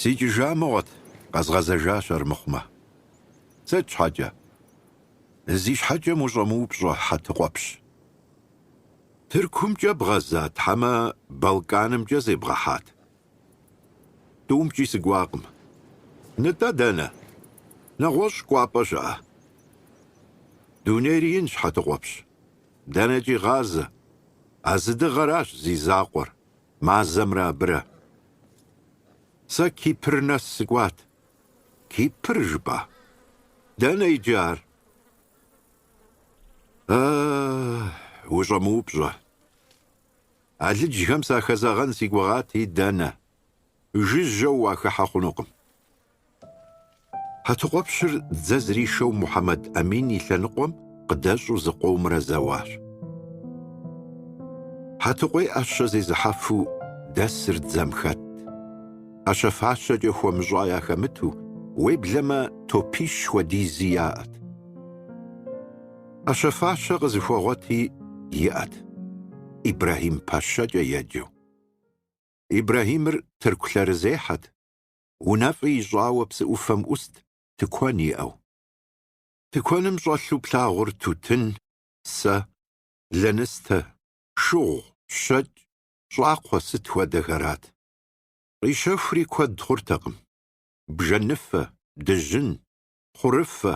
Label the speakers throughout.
Speaker 1: Сикӏыжа мыгъуэт, къэзгъэзэжащ армыхъумэ. Сыт щхьэкӏэ? Зи щхьэкӏэм ущӏэмыупщӏэ, Хьэтыкъуэпщ. Тыркумкӏэ бгъэзат, хьэмэ Балканымкӏэ зебгъэхьат? Тӏумкӏи сыкӏуакъым. Нытӏэ дэнэ? Нэгъуэщӏ кӏуапӏэ щыӏэ? Дунейр инщ, Хьэтыкъуэпщ. Дэнэкӏи гъазэ. А зы дыгъэращ зи закъуэр, мазэмрэ абырэ. Сэ Кипр нэс сыкӏуат. Кипр жыпӏа? Дэнэ иджы ар? А, ущӏэмыупщӏэ. Алыджхэм сахэзэгъэн си гугъати, дэнэ? Жыжьэу уахыхьэ хъунукъым. Хьэтыкъуэпщыр дзэ зришэу Мухьэмэд ӏэмин и лъэныкъуэм къыдэщӏу зыкъомрэ зэуащ. Хьэтыкъуей ӏэщэ зезыхьэфу дэсыр дзэм хэтт. ӏэщэ-фащэкӏэ хуэмыщӏа яхэмыту, уеблэмэ топищ хуэдизи яӏэт. ӏэщэ-фащэ къызыхуэгъуэти иӏэт, Ибрэхьим пэщэкӏэ еджэу. Ибрэхьимыр тырку лъэрызехьэт, унэфӏи ищӏауэ псы ӏуфэм ӏуст, тыкуэн иӏэу. Тыкуэным щӏэлъу плъагъур тутын, сэ, лэныстэ, шыгъу, щэкӏ, щӏакхъуэ сыт хуэдэхэрат. Къищэхури куэд хъуртэкъым. Бжэныфэ, дыжьын, хъурыфэ,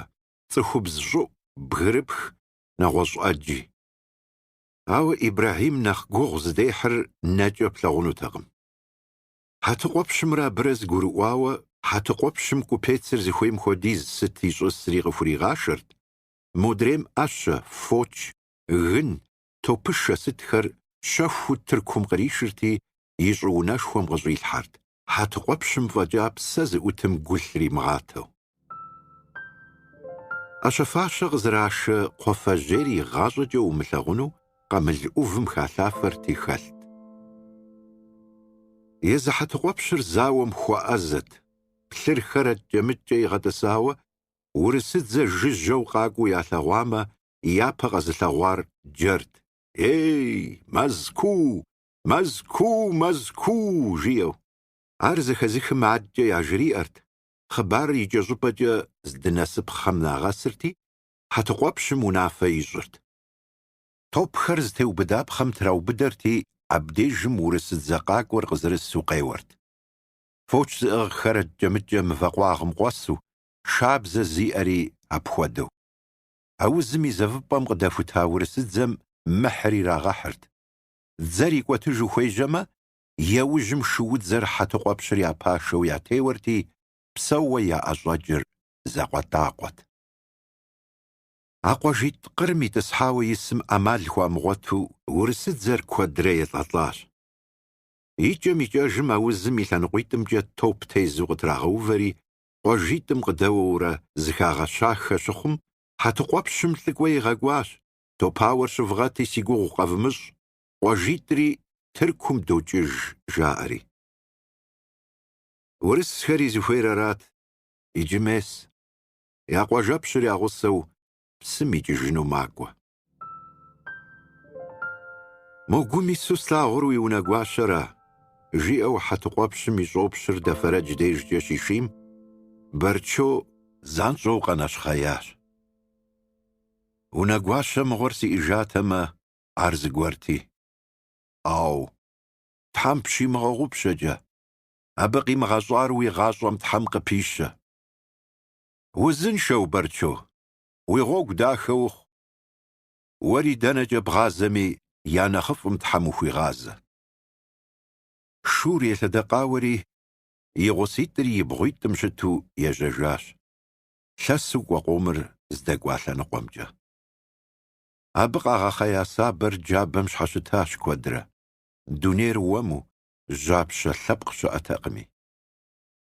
Speaker 1: цӏыхубз щӏыӏу, бгырыпх, нэгъуэщӏ ӏэджи. Ауэ Ибрэхьим нэхъ гугъу зыдехьыр нэкӏэ плъагъунутэкъым. Хьэтыкъуэпщымрэ абырэ зэгурыӏуауэ, Хьэтыкъуэпщым купецыр зыхуейм хуэдиз сыт ищӏысри къыхуригъашэрт, модрейм ӏэщэ, фоч, гын, топышэ сытхэр щэхуу Тыркум къришырти, и щӏыунэшхуэм къыщӏилъхьэрт, Хьэтыкъуэпщым фӏэкӏа псэ зыӏутым гу лъримыгъатэу. ӏэщэ-фащэ къызэрашэ кхъуафэжьейр игъащӏэкӏэ умылъагъуну къамыл ӏувым халъафэрти хэлът. Езы Хьэтыкъуэпщыр зауэм хуэӏэзэт, плъырхэр аткӏэ-мыткӏэ игъэтӏысауэ, урысыдзэ жыжьэу къакӏуэу ялъэгъуамэ, япэ къэзылъэгъуар джэрт: Ей, Мэзкуу! Мэзкуу, Мэзкуу! жиӏэу. Ар зэхэзыхым адкӏэ яжриӏэрт, хъыбарыр икӏэщӏыпӏэкӏэ здынэсыпхъэм нагъэсырти, Хьэтыкъуэпщым унафэ ищӏырт. Топхэр зытеубыдапхъэм траубыдэрти, абдежым урысыдзэ къакӏуэр къызэрысу къеуэрт. Фоч зыӏыгъхэр аткӏэ-мыткӏэ мывэ къуагъым къуэсу, шабзэ зиӏэри апхуэдэу. Аузым и зэвыпӏэм къыдэхута урысыдзэм мыхьыр ирагъэхьырт. Дзэр икӏуэтыжу хуежьэмэ, яужьым шуудзэр Хьэтыкъуэпщыр я пашэу ятеуэрти, псэууэ яӏэщӏэкӏыр закъуэтӏакъуэт. А къуажитӏ къырым итӏысхьауэ исым ӏэмал хуамыгъуэту урысыдзэр куэдрэ елӏэлӏащ. Икӏэм-икӏэжым аузым и лъэныкъуитӏымкӏэ топ тезу къытрагъэувэри, къуажитӏым къыдэуэурэ зыхагъэщахэ щыхъум, Хьэтыкъуэпщым лӏыкӏуэ игъэкӏуащ, Топауэр щывгъэти, си гугъу къэвмыщӏ, къуажитӏри Тыркум докӏыж, жаӏэри. Урысхэри зыхуейр арат, иджы мес, я къуажэпщыр я гъусэу псым икӏыжыну макӏуэ. Мо гум ису слъагъур уи унэгуащэра? жиӏэу Хьэтыкъуэпщым и щӏопщыр Дэфэрэдж дежкӏэ щишийм, Бэрчо занщӏэу къэнэщхъеящ. Унэгуащэ мыгъуэр сиӏэжатэмэ, ар зыгуэрти. Ау, Тхьэм пщимыгъэгъупщэкӏэ, абы къимыгъэщӏар уи гъащӏэм Тхьэм къыпищэ. Узыншэу, Бэрчо, уи гъуэгу дахэ ухъу. Уэри дэнэкӏэ бгъазэми, я нэхъыфӏым Тхьэм ухуигъазэ. Шур елъэдэкъауэри, и гъуситӏри и бгъуитӏым щыту ежьэжащ. Лъэсу кӏуэ къомыр здэкӏуа лъэныкъуэмкӏэ. Абы къагъэхъея сабэр джабэм щхьэщытащ куэдрэ, дунейр уэму, жьапщэ лъэпкъ щыӏэтэкъыми.